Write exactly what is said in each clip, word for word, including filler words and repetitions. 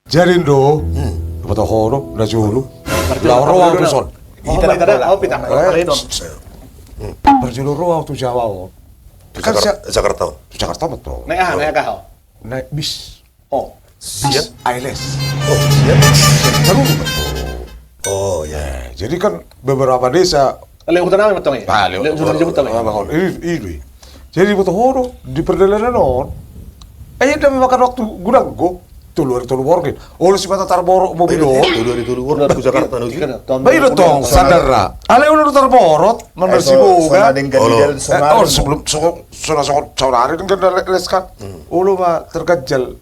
Jadi do, hmm, diboto ho do, na jolo. Laho ro au tu son. Parjolo ro au tu Jawa on. Kan Jakarta on. Tu Jakarta betul. Naik aha, naik aha? Naik bis. Oh. Bis A L S. Oh, bis A L S. Baru betul. Oh, ya. Eh, jadi kan beberapa desa. Lewat huta nami betul ya? Ah, lewat huta nami betul ya? Ini, ini. Jadi diboto ho do, di pardalanan on. Eh, inda memakan waktu godang do. Tolu ari tolu borngin. Olo sipata tarborot mobil on. Tolu ari tolu borngin tu Jakarta nuju. Baen do tong sandar ra. Alai olo do tarborot, manang si boga. Olo. Sebelum songon saonari kan les kan. Olo ma targanjal.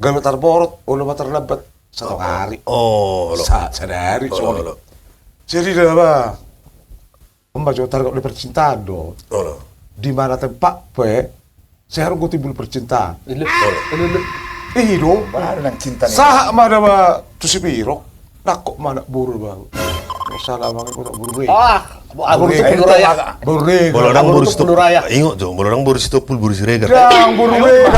Gabe tarborot, olo ma tarlambat. Satonga ari. Olo. Sadari songon i. Jadi da ba. Emma jo target ni percintaan do. Olo. Di mana tempat pe, sai adong do timbul percintaan. Olo. I do. Sahat ma da ba tu Sipirok. Nangkok ma anak boru ba. Salah mangan kota boru re. Ah, boru re. Boru re. Boladang boru Sitompul. Ingot jo, boladang boru Sitompul, boru Siregar. Dang boru re.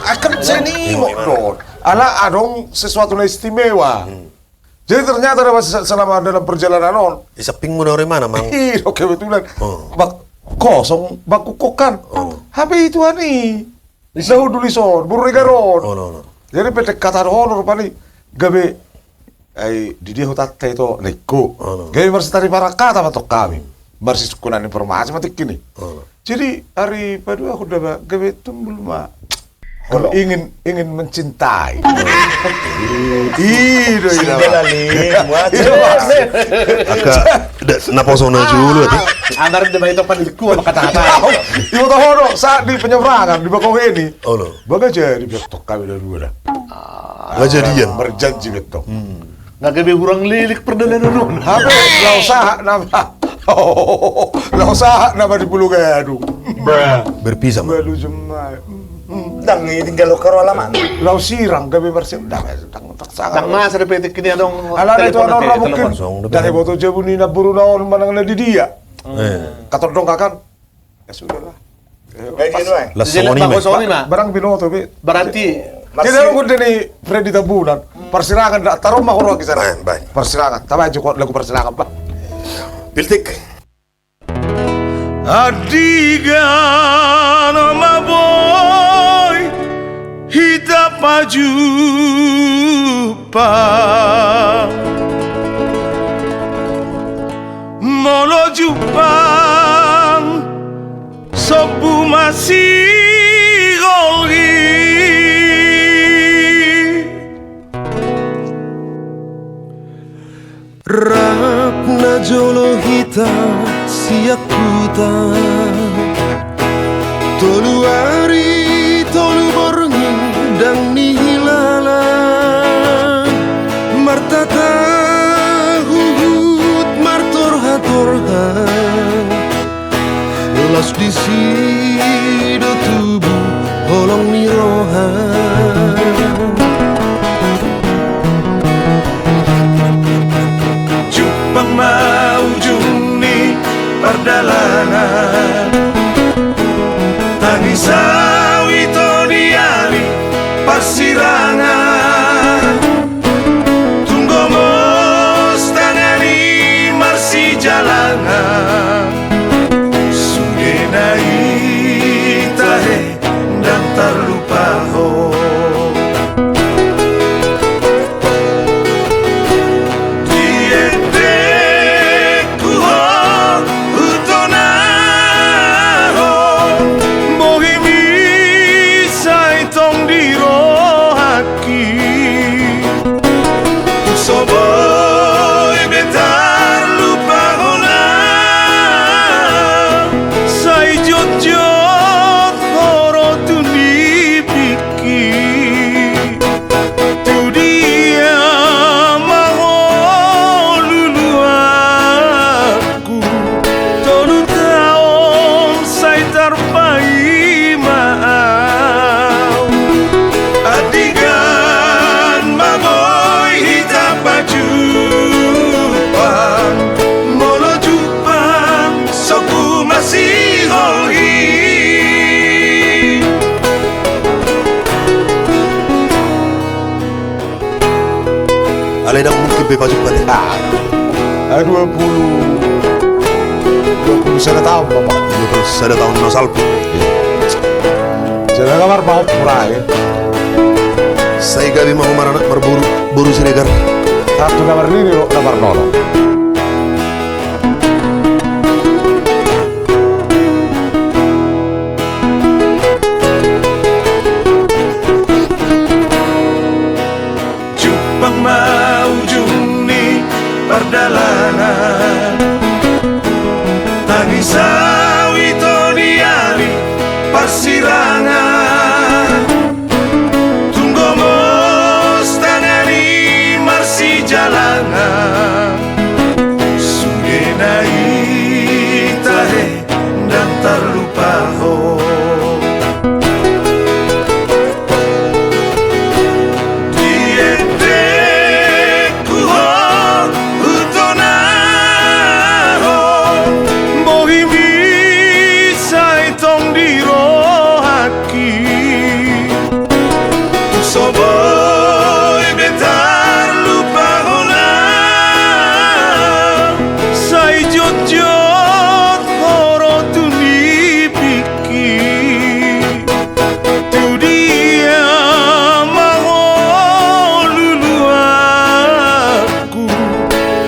Akan seni ingot do. Ala adong sesuatu na istimewa. Jadi ternyata da ba selama dalam perjalanan on. Di sampingmu na ore mana mang? Ih, oke, kebetulan. Bak kosong, bak kukok kan. Hape itu ani. Di sahudul i son, boru re garon. Jadi pendekatan honor pani gabe ai di dia hutanta ito neko. Gabe marsitari parangkata ma tong hami. Marsisungkunan informasi ma tingki ni. Jadi ari paduahon da ba gabe tumbul ma. Kalau ingin, ingin mencintai. Ido, ido. Angka na poso na julu ati. Amar de mai topan di kua maka tata. Iboto ho do saat di penyeberangan di Bakauheni. Baga jadi biar tok kami da dua da. Nggak jadian. Berjanji betul. Nggak gabe hurang lilik pardalanan on. Hape, laho sahat nama. Laho sahat nama di Pulo Gadung. Berpisah ma. Balu jemai. Dang i tinggal lokar alaman. Laho sirang gabe marsirang. Dang, dang, dang. Dang masa da petik ini adong. Alana itu adong ra mungkin. Dari boto jabu ni na boru na on manang na di dia. Katondong kakan. Ya sudahlah. Las songon i ma. Barang binoto be. Berarti. Jadi aku dari Freddy Tambunan. Parsirangan da taruh ma horo kisah. Parsirangan. Tama aja kok lagu parsirangan ba. Piltik. Andigan ma boi hita pajumpa. Molo jumpang sombu masihol i. Rap najolo hita sian huta. Tolu ari tolu borngin dang nihilala. Martata huhut martorhatorha. Laos disi do tubu holong ni roha. Jumpang ma ujung ni pardalanan. Tangis au ito di ari parsirangan. Tung gomos tangan i marsijalangan. Sude na i Alai ndang mungkin be pajumpang i. Ah, dua puluh, dua puluh sada taon, Bapak. Dua puluh sada taon na salpu. Jadi na marpahompar i. Sai gabe ma ho maranak marboru, boru Siregar. Satu na marnini, dua na marnono. Jumpang ma ujung ni pardalanan, tangisau ito di ari parsirangan. Tung gomos tangani marsijalangan, sude na i tahe ndang tarlupa ho. Di ende ku ho hutonahon, bohimi sai tong di rohangki. Tung so boi be tarlupa hona, sai jotjot ho ro tu nipingki. Tu dia ma ho luluan ku,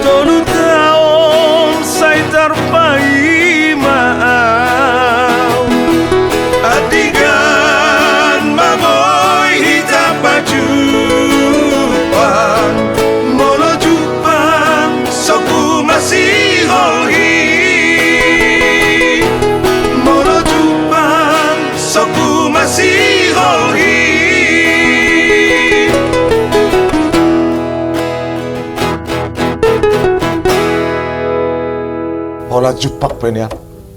tolu taon sai tarpaima au. Andigan ma boi hita pajumpang, molo jumpang so kumasihol i. Molo jumpang so kumasihol i. Holan jumpang pe nian.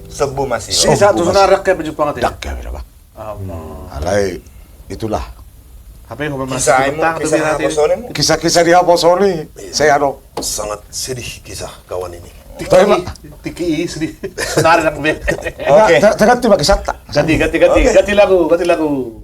Sobu masih. Sobu masih. Satu sana rakyat berjumpang hati. Dak ya, beda, Bang. Alai, itulah. Kisah-kisah di haposoni. Saya, anu, sangat sedih kisah kawan ini. Tiki, tiki sedih. Senar nak be. Oke. Ganti, ganti, ganti lagu, ganti lagu.